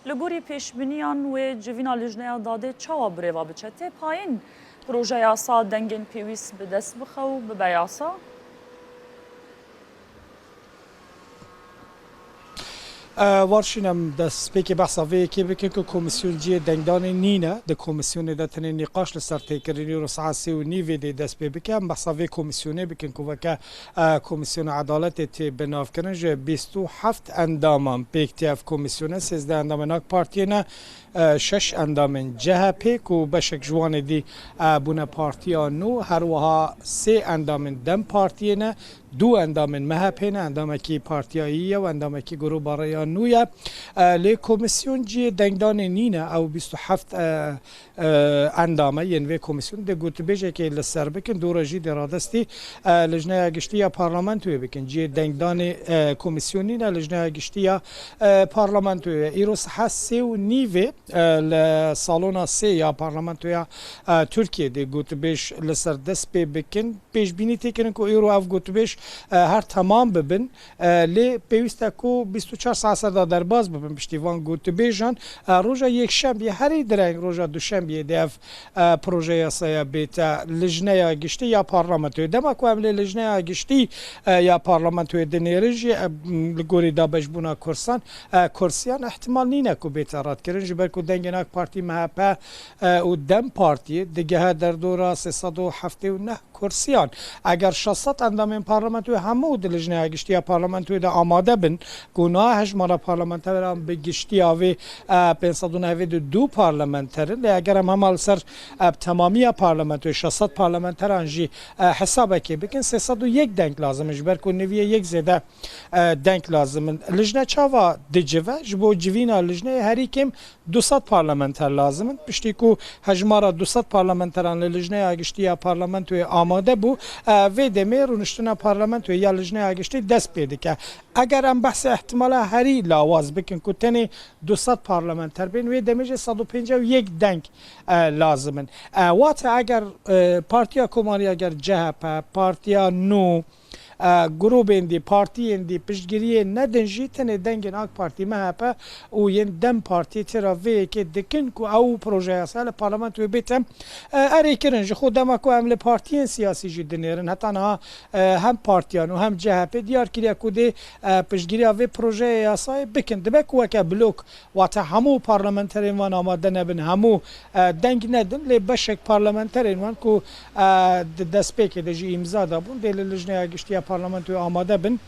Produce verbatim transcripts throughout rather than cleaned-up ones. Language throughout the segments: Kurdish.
Li gorî pêşbîniyan wê civîna lijneya dadê çawa birêve biçe? Tê payîn proje yasa dengên pêwîst bi dest bixe û bibe yasa? E, Warşîn, em destpêkê behsa vê yekê bikin ku komîsyon cihê dengdanê nîne. Di komîsyonê de tenê nîqaş li ser tê kirin. Îro saet sê û nîvê dê dest pê bike. Em behsa vê komîsyonê bikin ku weke, e, Komîsyona Edaletê tê binavkirin. Ji bîst û heft endaman pêk tê ev komîsyone, sêzdeh endamên AK Partiyê ne, e, şeş endamên C H P ku beşek ji wan êdî, e, bûne partiya nû, her wiha sê endamên DEM Partiyê ne, du endamên M H P ne, endamekî Partiya Yî ye û endamekî Grûba Rêya Nû ye. E, lê komîsyon cihê dengdanê nîne, ew bîst û heft, e, e, endam e yên vê komîsyonê dê gotûbêjekê li ser bikin, dû re jî dê radestî, e, Lijneya Giştî ya Parlamentoyê bikin. Cihê dengdanê, e, komîsyon nîne, Lijneya Giştî ya, e, Parlamentoyê ye. Îro saet sê û nîvê, e, li salona sê ya Parlamentoya, e, Tirkiyê dê gotûbêj li ser dest pê bikin. Pêşbînî tê kirin ku îro ev gotûbêj, e, her temam bibin. E, lê pêwîst e ku bîst û çar saet ser de derbas bibin piştî van gotûbêjan. E, roja Yekşembiyê herî direng roja Duşembiyê dê ev, e, proje yasaya bête Lijneya Giştî ya Parlamentoyê. Dema ku em lê Lijneya Giştî, e, ya Parlamentoyê dinêrin jî, e, li gorî dabeşbûna kursan, e, kursiyan, ihtimal nîne ku bête redkirin, ji ber ku dengên AK Partî, M H P, e, û DEM Partiyê digehe derdora sê sed û heftê û neh kursiyan. Eger şeş sed endamên parlamentoyê hemû di Lijneya Giştî ya Parlamentoyê de amade bin, ku niha hejmara parlamenteran bi giştiya vê, e, pênc sed û nehê de du parlamenter in, lê eger em hema li ser, e, temamiya parlamentoyê şeş sed parlamenteran jî, e, hesabekê bikin, sê sed û yek deng lazim in, ji ber ku niviyê yek zêde, e, deng lazim in. Lijne çawa dicive? Ji bo civîna lijneyê herî kêm du sed parlamenter lazim in. Piştî ku hejmara du sed parlamenteran li Lijneya Giştî ya Parlamentoyê amade bû, e, vê demê rûniştina parlamentoyê ya Lijneya Giştî dest pê dike. Eger em behsê ihtimala herî lawaz bikin ku tenê du sed parlamenter bên, wê demê jî sed û pêncî û yek deng, e, lazim in. E, wate eger, e, Partiya Komarî, eger C H P, Partiya Nû, e, grûbên dî, partiyên dî piştgiriyê nedin jî, tenê dengên AK Partî, M H P û yên DEM Partiyê têra vê yekê dikin ku ew proje yasaya li parlamentoyê bête, e, erê kirin. Ji xwe dema ku em li partiyên siyasî jî dinêrin, heta niha, e, hem partiyan û hem C H P diyar kiriye ku dê, e, piştgiriya vê projeyê yasayê bikin. Dibe ku weke blok, wate hemû parlamenterên wan amade nebin, hemû, e, deng nedin, lê beşek parlamenterên wan ku, e, di destpêkê de jî îmza dabûn, dê li Lijneya Giştî ya Parlamentoyê amade bin,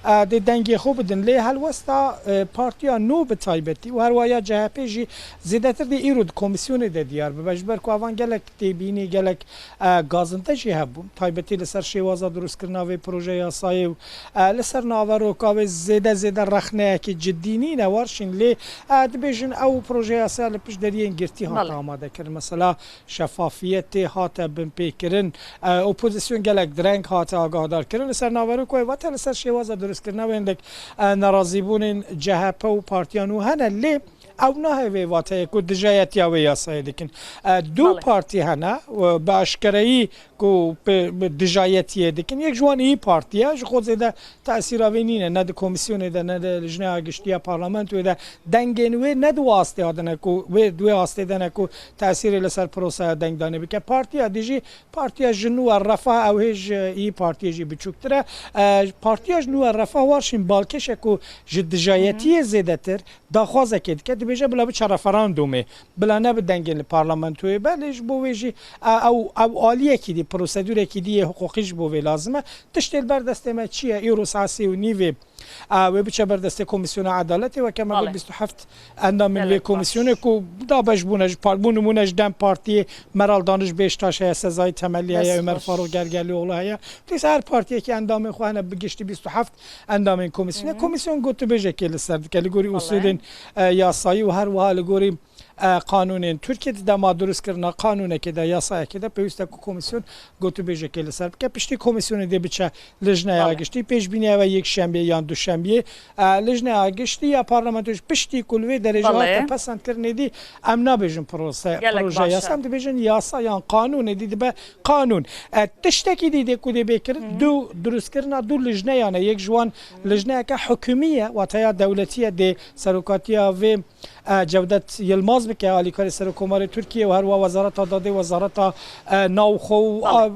e, dê dengê xwe bidin. Lê helwesta, e, Partiya Nû bi taybetî û her wiha ya C H P jî zêdetir dê îro di komîsyonê de diyar bibe, ji ber ku evan gelek têbînî, gelek, e, gazinte jî hebûn, taybetî li ser şêwaza dirustkirina vê proje yasayê û, e, li ser naveroka wê zêde zêde rexneyekî cidî nîne, Warşîn, lê, e, dibêjin ew proje yasaya li pişt deriyên girtî hate Belê. amadekirin. Mesela şefafiyetê hate binpêkirin, e, opozîsyon gelek direng hate agahdarkirin. Li ser naveroka wê wate li ser şêwaza dirustkirina wê hindek, e, nerazîbûnên C H P û partiya nû hene, lê ew nahê vê vateyê ku dijayetiya wê yasayê dikin. E, du Belê. partî hene, e, bi aşkereyî ku bi, bi dijayetiyê dikin. Yek ji wan İYİ Partî ye, ji xwe zêde tesîra wê nîne, ne di komîsyonê de, ne di Lijneya Giştî ya Parlamentoyê de dengên wê ne di wê astê de ne ku, wê, di wê astê de ne ku tesîrê li ser prosaya dengdanê bike. Partiya dî jî, Partiya Ji Nû we Refah, ew hê ji İYİ Partiyê jî biçûktir e. E, Partiya Ji Nû we Refah, Warşîn, balkêş e ku ji dijayetiyê zêdetir daxwazekê dike, dibêje bila biçe referandumê, bila ne bi dengê li parlamentoyê be, lê ji bo wê jî, e, ew, ew aliyekî dî, prosedûrekî dî yê hiqûqî ji bo vê lazim e. Tiştê li ber destê me çi ye? Îro saet sê û nîvê, e, wê biçe ber destê Komîsyona Edaletê, weke me got Belê. bîst û heft endamên vê Gelek baş. komîsyonê ku dabeş bûne ji par-, bû nimûne ji DEM Partiyê, Meral Daniş Bêştaş heye, Sezai Temelî heye, Dest Ömer baş. Faruk Gergerlioğlu heye. Dîsa her partiyekî endamên xwe hene, bi giştî bîst û heft endamên komîsyonê. Hı hı. Komîsyon gotûbêjekê li ser dike, li gorî Belê. usûlên, e, yasayî û her wiha li gorî, e, qanûnên Tirkiyê di dema dirustkirina qanûnekê de, yasayekê de pêwîst e ku komîsyon gotûbêjekê li ser bike. Piştî komîsyonê dê biçe lijneya Belê. giştî, pêşbînî ew e yekşemiyê yan duşemiyê. E, lijneya giştî ya parlamentoyê jî piştî ku li vê derê jî Belê. hate pesendkirinê dî, em nabêjin prose, Gelek proje baş yasa, e. em dibêjin yasa yan qanûnê dî dibe qanûn. E, tiştekî dî dê ku dê bê kirin, Hı hı. du dirustkirina du lijneyan e. Yek ji wan Hı. lijneyeke hikûmî ye, wateya dewletî ye, dê serokatiya vê e, Cevdet Yilmaz bike, alîkarê Serokkomarê Tirkiyê û her wiha Wezareta Dadê, Wezareta, e, Navxwe û, Belê. a,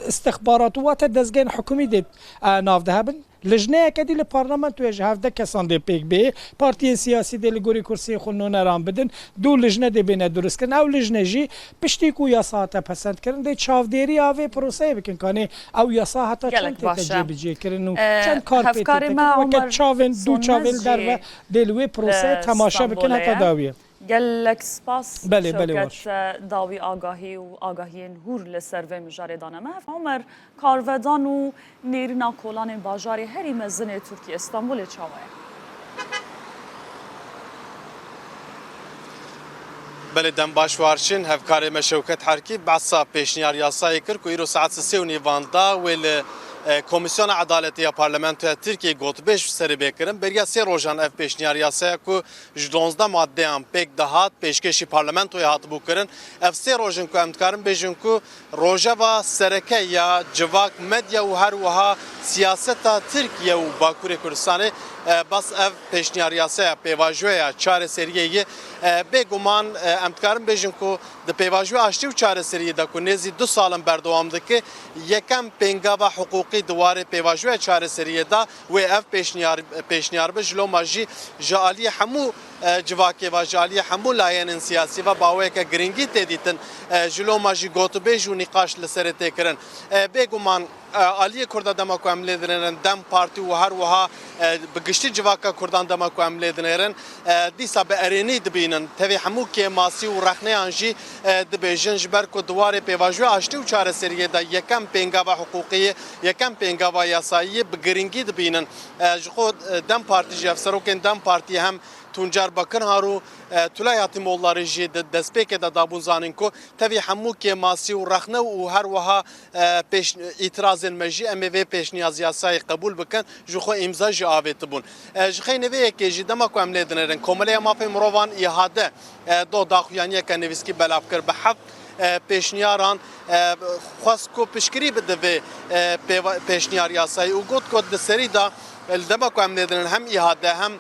istixbarat û wate dezgehên hikûmî dê, e, nav de hebin. Lijneyeke dî li parlamentoyê ji hevdeh kesan dê pêk bê. Partiyên siyasî dê li gorî kursiyê xwe noneran bidin. Du lijne dê bêne dirustkirin. Ew lijne jî piştî ku yasa hate pesendkirin dê çavdêriya vê proseyê bikin. Kanê ew yasa heta Gelek çend tête baş e. cêbicêkirin û E, çend kar pê hevkarê tête me kirin? Weke Omer çavên du Sonmez çavên li derve jî dê li wê proseyê li temaşe bikin Stenbolê heta ye. dawiyê. Gelek spas Belê, belê, Şewket, baş. e, dawî agahî û agahiyên hûr li ser vê mijarê dane me. Omer, karvedan û nêrîna kolanên bajarê herî mezin ê Tirkiyê, Stenbolê çawa ye? Belê, dem baş Warşin, hevkarê me Şewket Herkî behsa pêşniyar yasayê kir ku îro saet sê û nîvan da wê li, e, Komîsyona Edaletê ya Parlamentoya Tirkiyê gotbêj serê bê kirin. Beriya sê rojan ev pêşniyar yasaya ku ji duwazdeh maddeyan pêk dihat, pêşkêşî parlamentoyê hatibû kirin. Ev sê roj in ku em dikarin bêjin ku rojeva sereke ya civak, medya û her wiha siyaseta Tirkiye û Bakurê Kurdistanê, e, bas ev pêşniyar yasaya pêvajoya çareseriyê ye. E, bêguman, e, em dikarin bêjin ku di pêvajoya aştî û çareseriyê de ku nêzî du sal in berdewam dike, yekem pêngava hiqûqî di warê pêvajoya çareseriyê de wê ev pêşniyar, pêşniyar be. Ji loma jî ji aliyê hemû, e, civakê ve, ji aliyê hemû layenên siyasî ve bi awayeke giringî tê dîtin. E, ji loma jî gotûbêj û nîqaş li serê tê kirin. E, bêguman, e, aliyê Kurda dema ku em lê dinêrin, DEM Partî û her wiha, e, bi giştî civaka Kurdan dema ku em lê dinêrin, e, dîsa bi erênî dibînin. Tevî hemû kêmasî û rexneyan jî, e, dibêjin, ji ber ku di warê pêvajoya aştî û çareseriyê de yekem pêngava hiqûqî ye, yekem pêngava yasayî ye, bi giringî dibînin. E, ji xwe, e, DEM Partî jî, hevserokên DEM Partî hem Tuncer Bakirhan û, e, Tulay Hatîmollarî jî di destpêkê de dabûn zanîn ku tevî hemû kêmasî û rexne û her wiha, e, pêş, îtirazên me jî em ê vê pêşniyaz yasayê qebûl bikin, ji xwe îmza jî avêtibûn. E, ji xeynê vê yekê jî dema ku em lê dinêrin, Komeleya Mafê Mirovan, îhade, e, do daxuyaniyeke nivîskî belav kir bi heft, e, pêşniyaran, e, xwest ku piştgirî bide vê, e, pêva-, pêşniyar yasayê û got ku di serî de, e, li dema ku em lê dinêrin hem îhade hem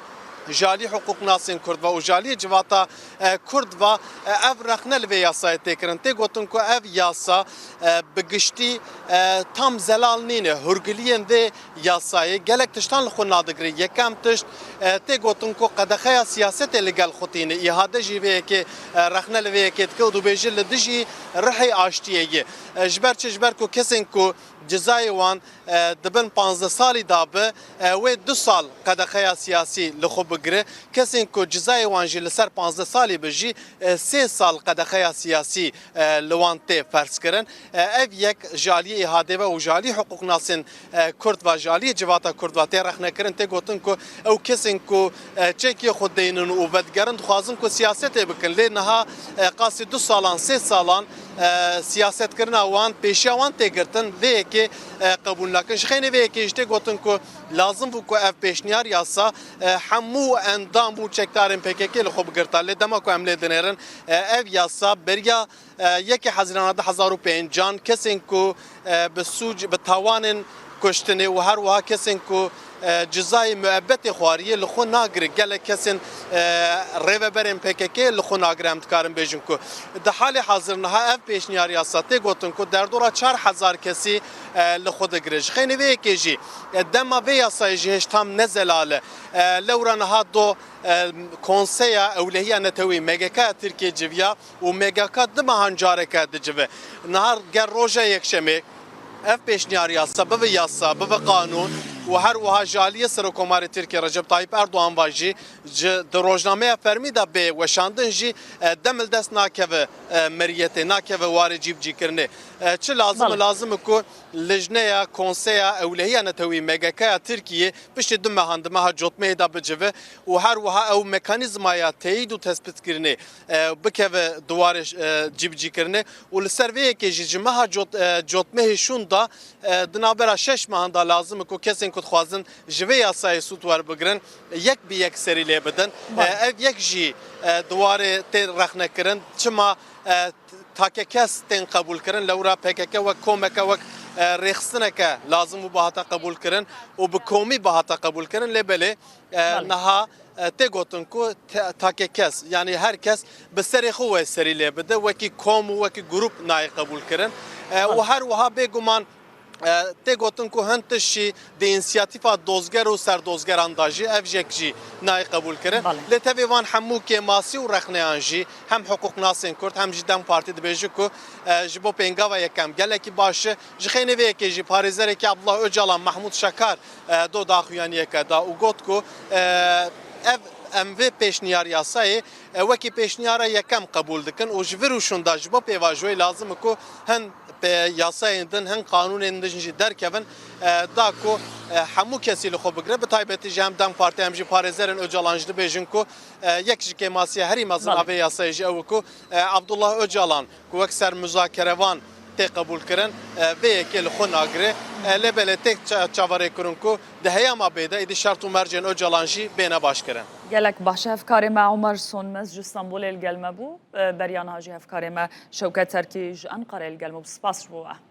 ji alî hiqûqnasên Kurd ve û ji alî civata, e, Kurd ve, e, ev rexne li vê yasayê tê kirin. Tê gotin ku ev yasa, e, bi giştî, e, tam zelal nîne. Hûrgiliyên vê yasayê gelek tiştan li xwe nadigire. Yekem tişt, e, tê gotin ku qedexeya siyasetê li gel xwe tîne. Îhade jî vê yekê, e, rexne li vê yekê dike û dibêje li dijî rihê aştiyê ye. E, ji ber çi? Ji ber ku kesên ku cizayê wan, e, di bin panzdeh salî de be, e, wê du sal qedexeya siyasî li xwe bigire. Kesên ku cizayê wan jî li ser panzdeh salî be jî, e, sê sal qedexeya siyasî, e, li wan tê ferzkirin. E, ev yek ji aliyê îhadê ve û ji alî hiqûqnasên, e, Kurd ve, ji aliyê civata Kurd ve tê rexnekirin, tê gotin ku ew kesên ku, e, çekê xwe deynin û vedigerin, dixwazin ku siyasetê bikin. Lê niha, e, qasî du salan, sê salan, e, siyasetkirina wan, pêşiya wan tê girtin, vê yekê, e, qebûl nakin. Ji xeynê vê yekê jî tê gotin ku lazim bû ku ev pêşniyar yasa, e, hemû endam û çekdarên P K K li xwe bigirta. Lê dema ku em lê dinêrin, e, ev yasa beriya, e, yekê Hezîrana du hezar û pêncan kesên ku, e, bi sûc, bi tawanên kuştinê û her wiha kesên ku, e, cizayê muebetê xwariye li xwe nagire. Gelek kesên, e, rêveberên P K K li xwe nagire, em dikarin bêjin ku di halê hazir niha ev pêşniyar yasa tê gotin ku derdora çar hezar kesî, e, li xwe digire. Ji xeynê vê yekê jî, e, dema vê yasayê jî hêj tam ne zelal e. E, lewra niha do, e, Konseya Ewlehiya Netewî, M G K ya Tirkiyê civiya û M G K du mehan careke dicive. Niha ger roja yekşemê ev pêşniyar yasa bibe yasa, bibe qanûn, û her wiha ji aliyê Serokomarê Tirkiyê Recep Tayyip Erdogan ve jî ji di rojnameya fermî de bê weşandin jî, e, dem li dest nakeve, e, meriyetê, nakeve warê cîbicîkirinê. E, çi lazim e? Belê. Lazim e ku Lijneya Konseya Ewlehiya Netewî, M G K ya Tirkiyê, piştî du mehan di meha cotmehê de bicive û her wiha ew mekanîzmaya teyîd û tespîtkirinê, e, bikeve di warê, e, cîbicîkirinê û li ser vê yekê jî ji meha cot-, e, cotmehê şûn de, e, di navbera şeş mehan de lazim e ku kesên ku dixwazin ji vê yasayê sûd werbigirin, yek bi yek serî lê bidin. Belê. E, ev yek jî, e, di warê tê rexnekirin. Çima, e, take kes tên qebûlkirin, lewra P K K wek komeke, wek, e, rêxistineke lazim bû bihata qebûlkirin û bi komî bihata qebûlkirin. Lê belê, e, Belê. niha, e, tê gotin ku te-, take kes, yanî her kes bi serê xwe wê serî lê bide, wekî kom û wekî grup nayê qebûlkirin. E, û Belê. her wiha bêguman, e, tê gotin ku hin tişt jî di însiyatîfa dozger û serdozgeran de jî ev jek jî nayê qebûlkirin. Belê. Lê tevî van hemû kêmasî û rexneyan jî hem hiqûqnasên Kurd hem jî DEM Partî dibêjin ku, e, ji bo pêngava yekem gelekî baş e. Ji xeynê vê yekê jî parêzerekî Abdullah Ocalan, Mahmud Şakar, e, do daxuyaniyeke da û got ku, e, ev, em vê pêşniyar yasayê, e, wekî pêşniyara yekem qebûl dikin û ji vir û şûn de ji bo pêvajoyê lazim e ku hin pe-, yasayên din, hin qanûnên din jî derkevin, e, da ku, e, hemû kesî li xwe bigire. Bi taybetî jî hem DEM Partî hem jî parêzerên Ocalan jî dibêjin ku, e, yek ji kêmasiya herî mezin a Belê. vê yasayê jî ew e ku, e, Abdullah Ocalan ku wek sermuzakerevan tê qebûlkirin, e, vê yekê li xwe nagire. E, lê belê tê ça-, çaverêkirin ku di heyama bê de êdî şert û mercên Ocalan jî bêne başkirin. Gelek baş e hevkarê me Omer Sonmez ji Stenbolê li gel me bû. E, beriya niha jî hevkarê me Şewket Terkî ji Enqerê li gel me bû. Spas ji bo we.